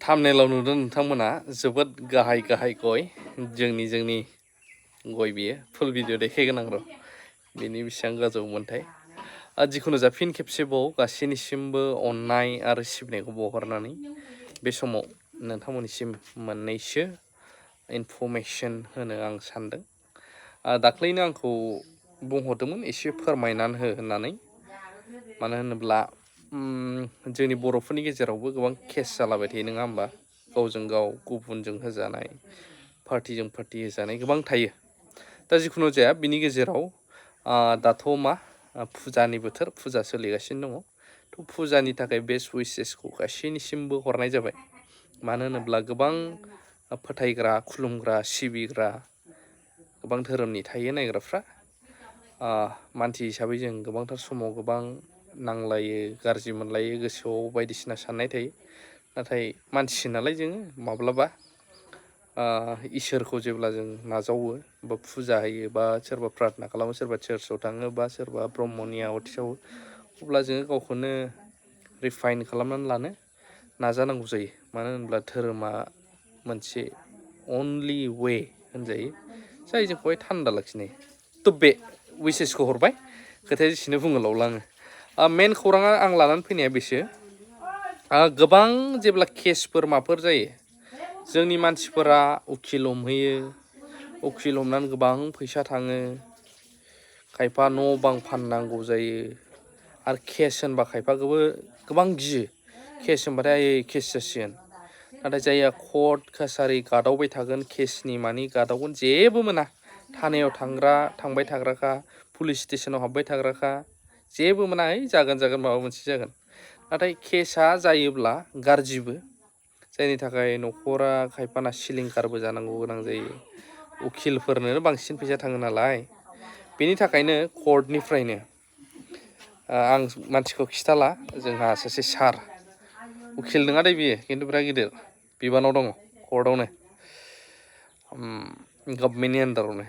थाम्बनेलाव नुदों नोंथांमोना जोबोद गाहाय गाहाय गय जोंनि गय बियो फुल भिडिअ देखायगोन आं र' बिनि बेसेबां गोजौ मोनथाय जिखुनु जा फिन खेबसेबाव गासैनिसिमबो अननाय आरो सिबिनायखौ बावहरनानै बे समाव नोंथांमोननिसिम मोननैसो इनफरमेसन होनो आं सानदों दाख्लैनो आंखौ बुंहरदोंमोन एसे फोरमायनानै हो होननानै मानो होनोब्ला जोंनि बर'फोरनि गेजेरावबो गोबां केस जालाबाय थायो नङा होमबा गावजों गाव गुबुनजों होजानाय पार्टिजों पार्टि होजानाय गोबां थायो दा जिखुनु जाया बिनि गेजेराव दाथ' मा फुजानि बोथोर फुजा सोलिगासिनो दङ थ' फुजानि थाखाय बेस्ट उइसेसखौ गासैनिसिमबो हरनाय जाबाय मानो होनोब्ला गोबां फोथायग्रा खुलुमग्रा सिबिग्रा गोबां धोरोमनि थायो नायग्राफ्रा मानसि हिसाबै जों गोबांथार समाव गोबां नांलायो गाज्रि मोनलायो गोसोआव बायदिसिना साननाय थायो नाथाय मानसि नालाय जोङो माब्लाबा इसोरखौ जेब्ला जों नाजावो बा फुजा होयो बा सोरबा प्रार्थना खालामो सोरबा चार्चआव थाङो बा सोरबा ब्रह्मनि आवाथि सावो अब्ला जोङो गावखौनो रिफाइन खालामनानै लानो नाजानांगौ जायो मानो होनब्ला धोरोमा मोनसे अनलि वे होनजायो जाय जोंखौहाय थान्दा लाखिनाय थ' बे उइसेसखौ हरबाय खोथाया जेसेनो बुङो लावलाङो मेन खौराङा आं लानानै फैनाया बेसो गोबां जेब्ला केसफोर माफोर जायो जोंनि मानसिफोरा उखिल हमहैयो उखिल हमनानै गोबां फैसा थाङो खायफा न' बां फाननांगौ जायो आरो केस होनबा खायफाखौबो गोबां गियो केस होनबाथाय केस जासिगोन नाथाय जायहा कर्ट कासारि गादावबाय थागोन केसनि मानि गादावगोन जेबो मोना थानायाव थांबाय थाग्राखा पुलिस स्टेसनाव हाबबाय थाग्राखा जेबो मोना जागोन माबा मोनसे जागोन नाथाय केसा जायोब्ला गाज्रिबो जायनि थाखाय न'खरा खायफाना सिलिंखारबो जानांगौ गोनां जायो उखिलफोरनो बांसिन फैसा थाङो नालाय बेनि थाखायनो कर्टनिफ्रायनो आं मानसिखौ खिथाला जोंहा सासे सार उखिल नङा दे बियो खिन्थु बिराद गिदिर बिबानाव दङ कर्टआवनो गभर्नमेन्टनि आन्दारावनो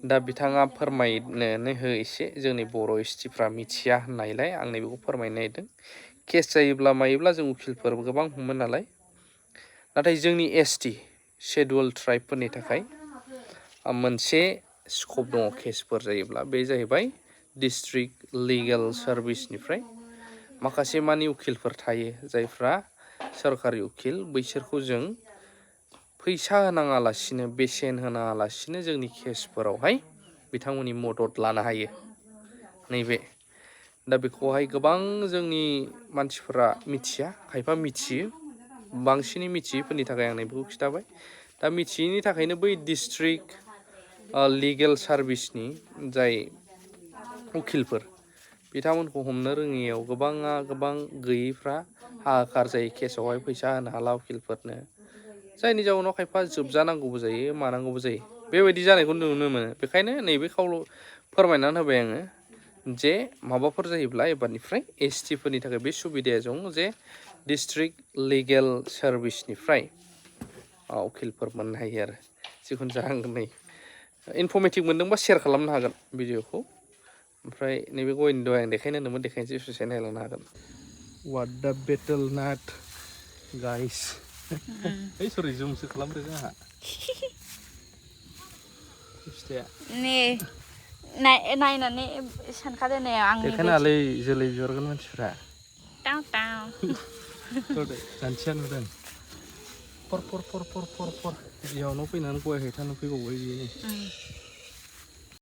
दा बिथाङा फोरमायनो हो एसे जोंनि बर' एसटिफ्रा मिथिया होननायलाय आं नैबेखौ फोरमायनो नागिरदों केस जायोब्ला मायोब्ला जों उखिलफोर गोबां हमो नालाय नाथाय जोंनि एसटि शेडुल ट्राइबफोरनि थाखाय मोनसे स्कप दङ केसफोर जायोब्ला बे जाहैबाय डिस्ट्रिक्ट लिगेल सार्भिसनिफ्राय माखासे मानि उखिलफोर थायो जायफ्रा सोरखारि उखिल बैसोरखौ जों फैसा होनाङालासिनो बेसेन होनाङालासिनो जोंनि केसफोरावहाय बिथांमोननि मदद लानो हायो नैबे दा बेखौहाय गोबां जोंनि मानसिफोरा मिथिया खायफा मिथियो बांसिनै मिथियैफोरनि थाखाय आं नैबेखौ खिथाबाय दा मिथियैनि थाखायनो बै डिस्ट्रिक्ट लिगेल सार्भिसनि जाय उखिलफोर बिथांमोनखौ हमनो रोङियाव गोबां गैयैफ्रा हाहाकार जायो केसआवहाय फैसा होनो हाला उखिलफोरनो जायनि जाउनाव खायफा जोबजानांगौबो जायो मानांगौबो जायो बेबायदि जानायखौ नुनो मोनो बेखायनो नैबे फोरमायनानै होबाय आङो जे माबाफोर जायोब्ला एबारनिफ्राय एसटिफोरनि थाखाय बे सुबिदाया दं जे डिस्ट्रिक्ट लिगेल सार्भिसनिफ्राय उखिलफोर मोननो हायो आरो जिखुनु जाया नै इनफर्मेटिभ मोनदोंबा शेयार खालामनो हागोन भिडिअखौ ओमफ्राय नैबे गयनि दहाय आं देखायनो होनदोंमोन देखायनोसै ससे नायलांनो हागोन वाट दा बेटल नाट गाइस ओइ सरि जुमसो खालामदो जोंहा नायनानै सानखादो ने आंनि देखायनालै जोलै बिहरगोन मानसिफ्रा टाउ टाउ जानथिया नुदों पर बियावनो फैनानै गय हैथानो फैबावबाय बियो